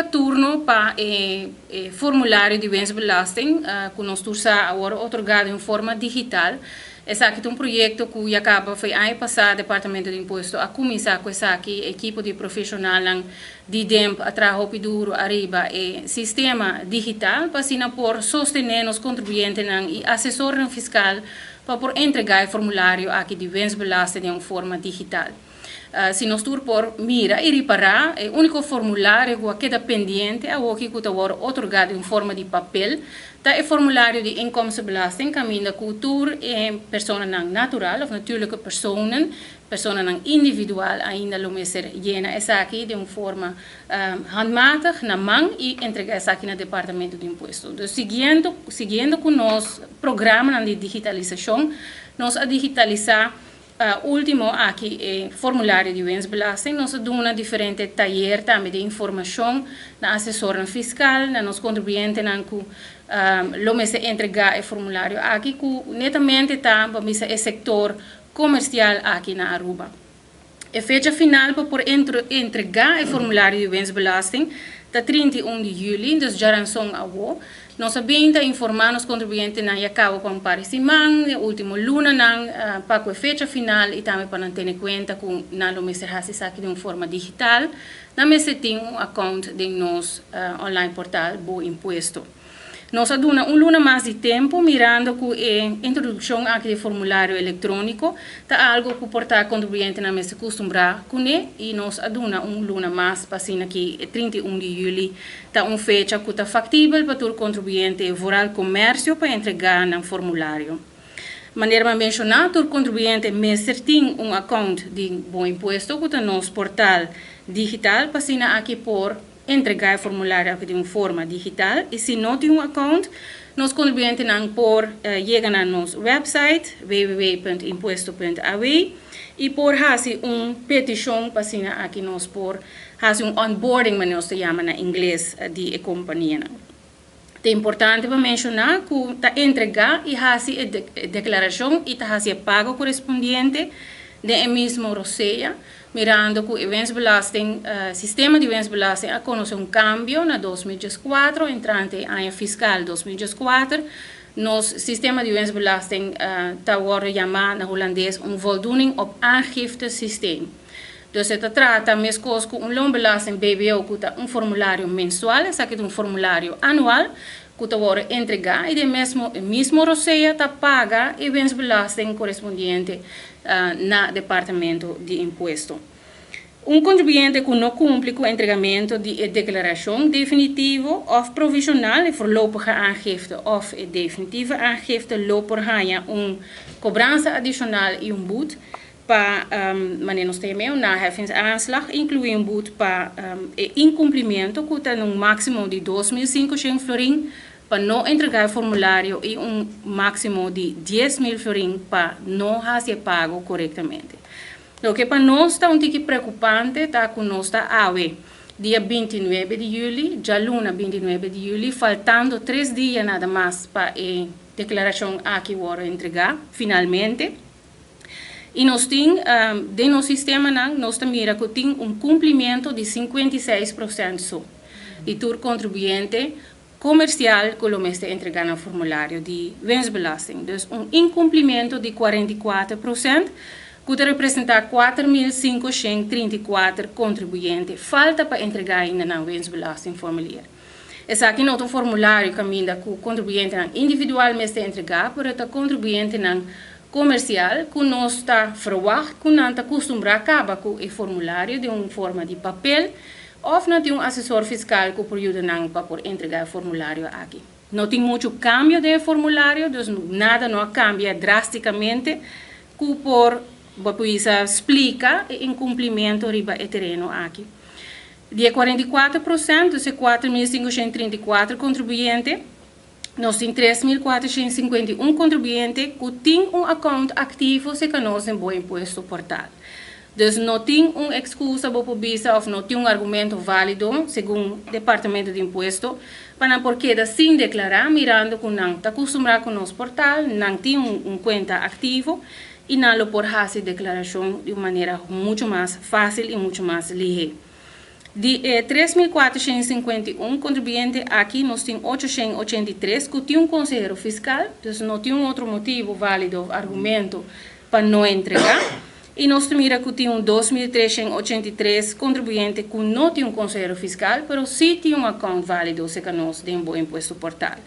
Turno pa e formulario di winstbelasting ku nos tur sa awor otorgá den forma digital. Esaki ta un proyekto ku ya kaba for aña pasá Departamento di Impuesto a kuminsá ku esaki. Ekipo di profeshonalnan di DIMP a traha hopi duru ariba e sistema digital pa asina por sostené nos kontribuyentenan i asesornan fiskal pa por entregá e formulario aki di winstbelasting den un forma digital. Si nos tur por mira i ripará, e úniko formulario ku a keda pendiente awoki ku ta wòrdu otorgá den forma di papel ta e formulario di inkomstenbelasting kaminda ku tur e personanan natural òf natuurlijke personen, personanan individual ainda lo mester yena esaki den un forma handmatig na man i entregá esaki na Departamento di Impuesto. Dus siguiendo siguiendo ku nos programanan di digitalisashon nos a digitalisá Ultimo aki e formulario di winstbelasting. Nos a duna diferente tayer tambe di informashon na asesornan fiskal, na nos kontribuyentenan ku lo mester entregá e formulario aki ku netamente ta pa bisa e sektor komersial aki na Aruba. E fecha final pa por entregá e formulario di winstbelasting ta 31 di yüli, dus djaranson awo. Nos a bin ta informá nos kontribuyentenan ya kaba pa un par di siman, e último lunanan, pa ku e fecha final i tambe pa nan tene kuenta ku nan lo mester hasi esaki den un forma digital. Nan mester tin un akount den nos online portal Bo Impuesto. Nos a duna un luna mas di tempu mirando ku e introdukshon aki di formulario elektróniko ta algu ku por ta kontribuyentenan mester kustumbrá kuné i nos a duna un luna mas pa asina ki e 31 di yüli ta un fecha ku ta faktibel pa tur kontribuyente vooral komersio pa entregá nan formulario. Manera mi a menshoná tur kontribuyente mester tin un akount di Bo Impuesto ku ta nos portal digital pa asina aki por Entregá e formulario aki den un forma digital i si no tin un account, nos kontribuyentenan por yega na nos website www.impuesto.aw i por hasi un petishon pa asina aki nos por hasi un onboarding manera nos ta yama na ingles di e kompanianan. Ta importante pa menshoná ku ta entregá i hasi e deklarashon i ta hasi e pago korespondiente den e mismo rosea, mirando ku e winstbelasting, sistema di winstbelasting a konosé un kambio na 2014, entrante e aña fiskal 2014, nos sistema di winstbelasting ta wòrdu yamá na hulandes un voldoening op aangifte systeem. Dus e ta trata meskos ku un loonbelasting BBO ku ta un formulario mensual, esaki ta un formulario anual ku ta wòrdu entregá i den mesmo e mismo rosea ta paga e winstbelasting korespondiente na Departamento di Impuesto. Un kontribuyente ku no kumpli ku entregamentu di e deklarashon definitivo òf provishonal, e voorlopige aangifte òf e definitieve aangifte, lo por haña un kobransa adishonal i un but Pa manera nos ta yam'é un naheffingsaanslag, inkluí un but pa e inkumplimentu ku ta na un máksimo di 2500 florin pa no entregá e formulario i un máksimo di 10.000 florin pa no hasi e pago korektamente. Loke pa nos ta un tiki preokupante ta ku nos ta awe, dia 29 di yüli, djaluna 29 di yüli, faltando tres dia nada mas pa e deklarashon aki wòrdu entregá finalmente. I nos tin, den nos sistemanan, nos ta mira ku tin un kumplimentu di 56% so di tur kontribuyente komersial ku lo mester entregá nan formulario di winstbelasting. Dus un inkumplimentu di 44% ku ta representá 4534 kontribuyente falta pa entregá ainda nan winstbelastingformulier. Esaki no ta un formulario kaminda ku kontribuyentenan individual mester entregá, pero ta kontribuyentenan komersial ku nos ta ferwagt ku nan ta kustumbrá kaba ku e formulario den un forma di papel òf nan tin un asesor fiskal ku por yuda nan pa por entregá e formulario aki. No tin muchu kambio den e formulario, dus nada no a kambia drástikamente ku por, bo por bisa, splika e inkumplimentu riba e tereno aki. Di e 44%, dus e 4534 kontribuyente, nos tin 3451 kontribuyente ku tin un akount aktivo serka nos den Bo Impuesto Portal. Dus no tin un ekskusa bo por bisa òf no tin un argumento válido, segun Departamento di Impuesto, pa nan por keda sin deklará mirando ku nan ta kustumbrá ku nos portal, nan tin un kuenta aktivo i nan lo por hasi deklarashon di un manera muchu mas fásil i muchu mas lihé. Di e 3451 kontribuyente aki, nos tin 883 ku tin un konsehero fiskal, dus no tin un otro motibu válido, argumento pa no entregá. I nos mira ku tin un 2383 kontribuyente ku no tin un konsehero fiskal, pero sí tin un account válido serka nos den Bo Impuesto Portal.